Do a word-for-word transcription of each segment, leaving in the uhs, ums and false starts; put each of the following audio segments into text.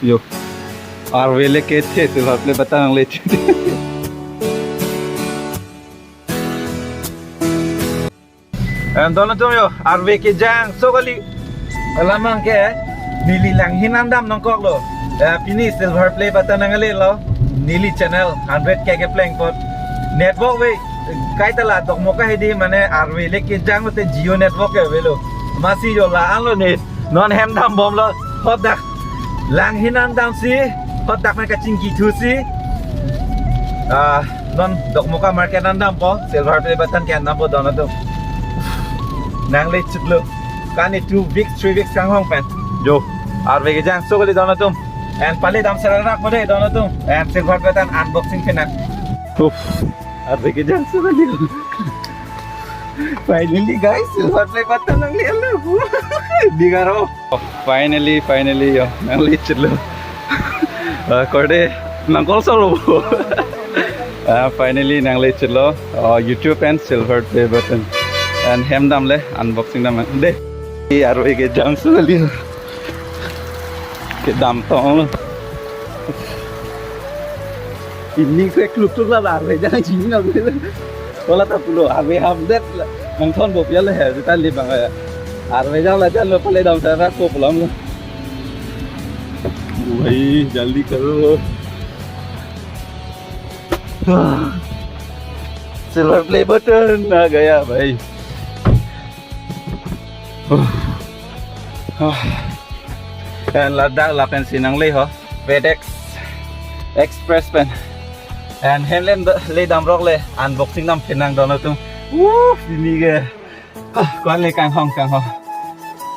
Yo. Arve le kethe silver play button nangle. Em, don atum yo, arve kejangso kali. Alam abangke neli langhin an dam nangkoklo. Eh, pini silver play button nanglelo. Neli channel hundred K kepleng apot. Network ave, kaita la Dokmoka hedi mane arve le kejang lote Jio network ke avelo. Amatsi yo la-anlo ne. Non hem dambomlo, hadak langhin an damsi, hadak me kachingki thusi. Ah, non Dokmoka market an dampo, silver play button ke an dampo don atum. Nangle chitlo. Kani two weeks, three weeks kanghong pen. Yo, arve kejangso kali don atum. And pale dam serarak pade don atum. And silver play button unboxing phenang. Uff, arve kejangso kali. Finally guys, silver play button nanglelo. Digaro. Finally, finally yo, nangle chitlo. Ah, korde nangkol solo. Ah, finally nangle chitlo. Oh, YouTube and silver play button. And hem damle unboxing dam de. Arve kejangso kali. Kedam tong. Ini ke kluk kluk la arve jang jini na. Wala ta pulo arve ham det la. Nangthon bo pial he, sita li bang ya. Arve jang la jan lo pale dam serarak ko pulang lo. Bhai, jaldi karo. Silver play button आ गया भाई. And ladak lapen si nangle ho. FedEx Express pen. And hem le, le damrok le unboxing dam phenang don atum. Wuh, ini ke. Ah, ko-an le kanghong kanghong.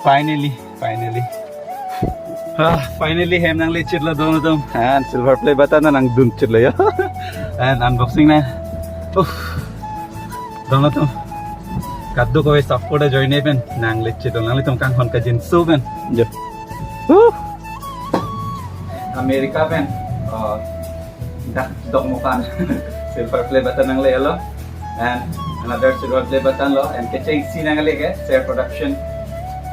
Finally, finally. Ah, finally hem nangle chitlo don atum. And silver play button nangdun chitlo yo. And unboxing na. Uff. Don atum. Kadokave support ajoine pen nangle chitlo, nanglitum kanghon kajinso pen. Yo. Wuh. America pen. Oh. Dak Dokmoka an silver play button nanglelo. And another silver play button lo. And kechengsi nangle ke Ser Production.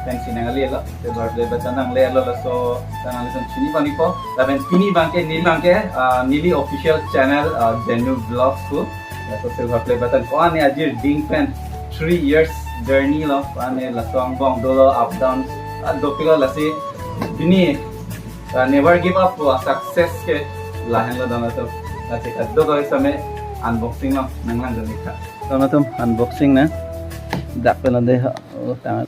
Kechengsi nanglelo. Silver play button nanglelo laso ta nanglitum chini panipo. Lapen pini abangke neli abangke, ah, neli official channel, ah, Jenu Vlogs pu. Laso silver play button ko-an ne ajir ding pen three years journey lo. Ko-an ne laso angbong dolo, up down, ah, dopiklo lasi pini, ah, never give up pu a success ke lahenlo don atum. Lasi kadokave same unboxing lo nanglang dun ikha. Don atum unboxing na. Dak pen lo de ho. Oh, tangan.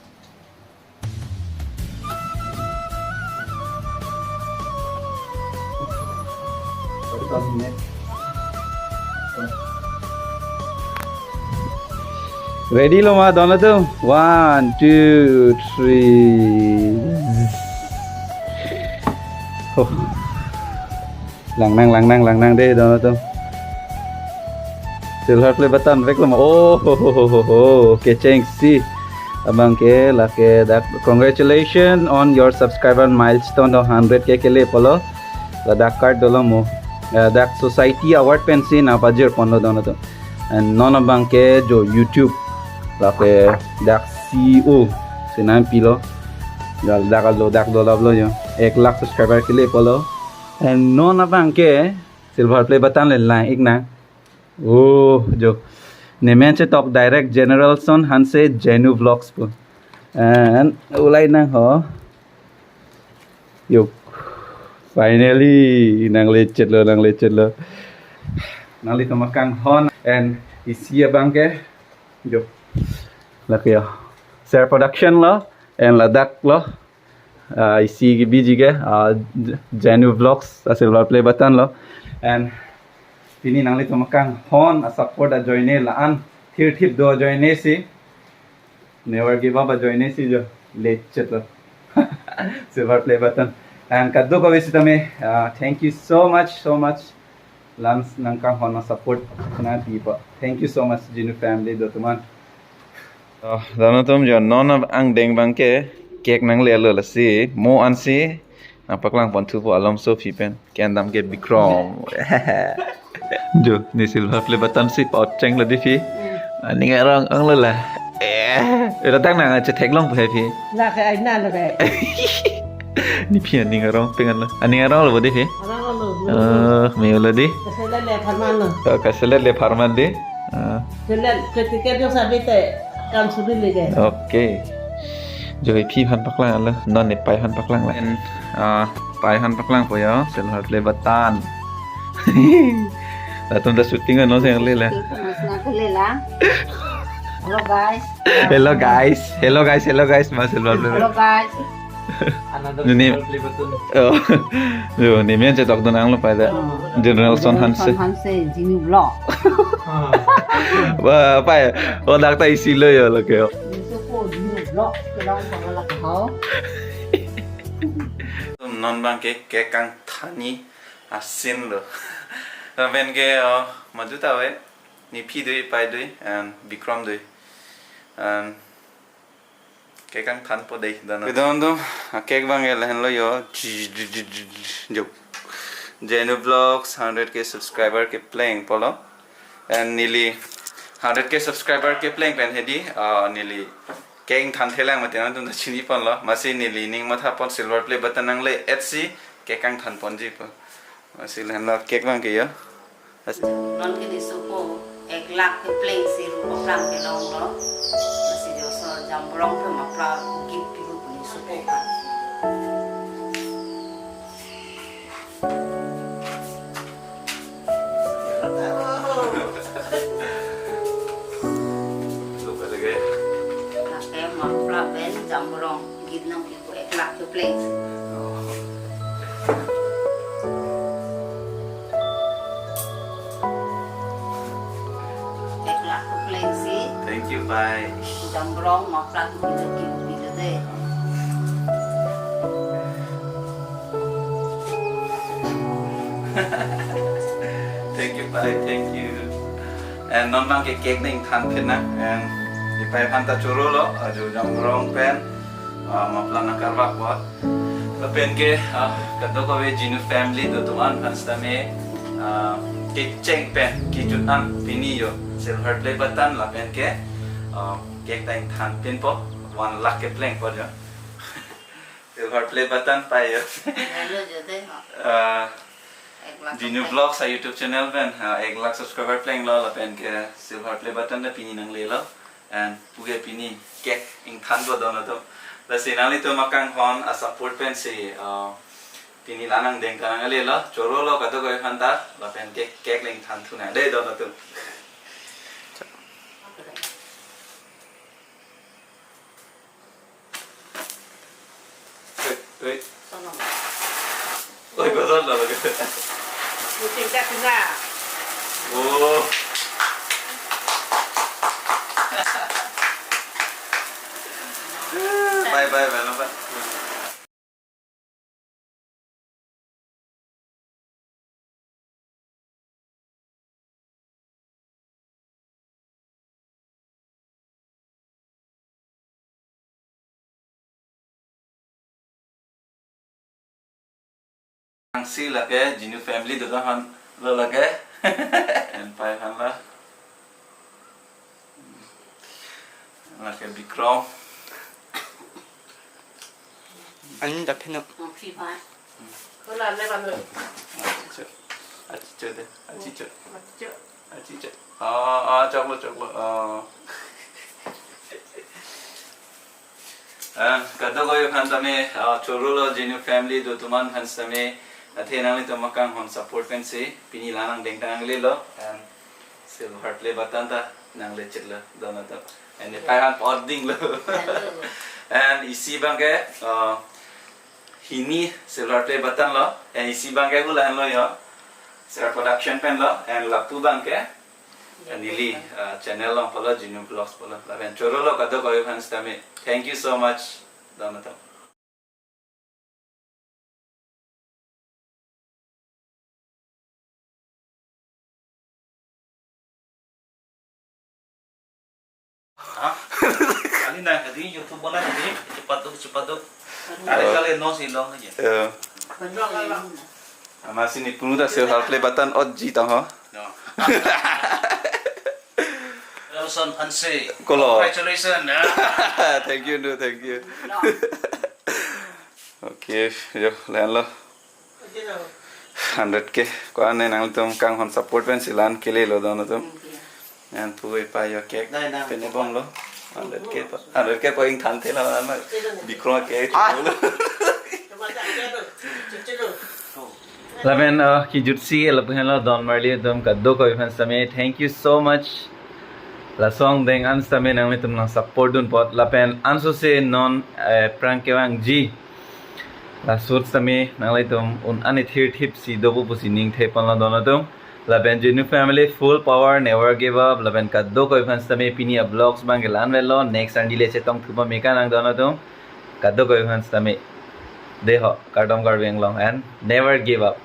Ready lo ma don atum? One, two, three. Oh. Langnang, langnang, langnang de don atum. Silver play button veklo ma. Oh, ho, ho, ho, ho, ho. Kechengsi. Abangke lake dak, congratulations on your subscriber milestone do hundred K kele pulo. Ladak card dolo mo. Ya, dak society award pensi nangpajir ponlo don atum. And non abangke jo YouTube lake dak C E O si nangpilo. Ya, dak alo dak dolo lo yo. Ek lakh subscriber kele pulo. And non abangke silver play button le lang ik nang. Oh, jo. Ne men chetok direct General Son Hanse Jenu Vlogs pu. And ulai nang ho. Yo. Finally, nangle chitlo, nangle chitlo. Nanglitum akanghon and isi abangke. Jo. Lake ya. Ser Production lo and ladak lo. Ah, isi ke biji ke, ah, J-, Jenu Vlogs, ah, silver play button lo. And pini nanglitum akanghon a support ajoine la-an thirthip do ajoine si. Never give up ajoine si jo. Lechit lo. Silver play button. And kadokave sitame, ah, thank you so much, so much. Lans nangkanghon nang support nangpipo. Thank you so much, Jinu family do atum an. Oh, don atum jo non angdeng abangke cake nanglelo lasi mo ansi nangpaklang ponthupo alomso aphi pen. Ke-en dam ke Bikrom. Jo, ne silver play button si pa-ocheng lo di phi. Aning arong ang lo la. Eh, ira tang nang chetheklong pu he phi. Lake aina lo ke. Nephi aning arong pengan lo. Aning arong lo bo dei phi? Arong lo. Oh, me lo dei. Kaselet le apharman lo. Oh, kaselet le apharman dei. Ah. Selet ketika dia sabi te kam suri le ke. Okay. Jo hi phi aphan paklang lo. Non ne pai aphan paklang lo. En, ah, pai aphan paklangpo jo. Silver play button. Latum ta shooting ano seng le la. Masna ke le la. Hello guys. Hello guys. Hello guys. Hello guys. Mas hello. Hello guys. Another Nini- silver play button. Oh. Jo, ne men chetok dun ang lo pai da. Oh. General Son Hanse. Son Hanse, Genu Vlog. Wah, pai. Oh, dak ta isi lo jo, lo ke. Nisupo Genu Vlog, kelang pangala kahau. Non bang ke, cake kangthanji asin lo. Lapen ke, oh, madu ta ave. Nephi dui, pai dui, and Bikram dui. And cake kangthanpo dei, dona. Kedon dum, a cake bang ke lahenlo jo. Jo. Genu Vlogs hundred K subscriber kepleng pulo. And neli hundred K subscriber kepleng pen hedi, ah, neli cake than thelang mati nangtum ta chini ponlo. Masi neli ning matha pon silver play button nangle-etsi cake kangthan ponji pu. Masi lahenlo cake bang ke jo. As- Non ke nisupo ek lakh kepleng si ru paklang kelong lo. Masi jo so Jamborong pen mapla gift piru pu nisupo ka. Lake mapla pen Jamborong gift nangpipo ek lakh kepleng. Ek lakh kepleng si. Thank you, pai. Jamborong mapla tu kita gift piru dei. Thank you, pai. Thank you. And non bang ke cake ning than phin nang. And nepai aphan ta choro lo, ajo Jamborong pen, ah, mapla nangkarvak bot. Lapen ke, ah, kadokave Genu family dotum an aphan sitame, ah, kecheng pen, kejut an pini jo. Silver play button lapen ke, ah, cake ta ingthan pinpo, one lakh keplengpo jo. Silver play button pai jo. Hello, jo dei ho. Ah, Ek lakh Genu subscriber. Vlogs a YouTube channel pen, ah, ek lakh subscriber plenglo lapen ke silver play button ta pini nanglelo. And puke pini cake ingthanpo dona to. Lasi nanglitum akanghon a support pensi, ah, pini la nangdeng ta nanglelo. Choro lo kadokave aphan ta lapen ke cake le ingthan thu nang dei dona to. Wait, wait. Sono. Oi, gozal lo lagi. Kucing tak kena. Oh. Bye, bye, bye, bye. Angsi lake, Genu family dotum aphan lo lake. En pai aphan lo. Lake Bikram. Ani ta pheno. Ang si ba. Ko la le ban lo. Achicho. Achicho dei. Achicho. Achicho. Achicho. Ah, ah, choklo, choklo. Ah. Ah, kadokave aphan tame, ah, choro lo Genu family dotum an aphan tame, athe nanglitum akanghon support pensi, pini la nangdeng ta nanglelo, and silver play button ta nangle chitlo, dona to. And nepai aphan pu-ot dinglo. Hello. And isi bang ke, ah, hini silver play button lo, and isi bang ke hu lahenlo jo. Sir Production pen lo, and lapu bang ke, neli, ah, channel along pulo, Genu Vlogs pulo. Lapen choro lo kadokave aphan sitame. Thank you so much, dona to. Ha? Kali na kali YouTube bona kali, cepat tu, cepat tu. Kali kali no si long aja. Eh. Amat sini punu ta silver play button ot-ji tang ho. No. Nelson Hanse. Kolo. Congratulations, ya. Thank you, no, thank you. No. Okay, yo, lahenlo. Hundred K. Ko-an ne nangtum kanghon support pensi la-an kelelo don atum. Nangtum ipei yo cake. Dai, dai. Pene bomlo. Hundred K pa. Hundred K pa ingthan thela na. Bikro ke. Ah. Lapen, uh, kejutsi lapu henlo don marli atum kadokave aphan sitame. Thank you so much. Lason deng an sitame nanglitum nang support dun apot. Lapen ansose non, eh, aphrang kevangji laso ahut sitame nanglitum un-an ithirthipsi dopo pusi ning theponlo don atum. Lapen Jinu family full power, never give up. Lapen kadokave aphan sitame pini avlogs abang ke la-an avelo. Next arni le chetong thupa meka nang don atum. Kadokave aphan sitame. Dei ho, kardom Karbi Anglong and never give up.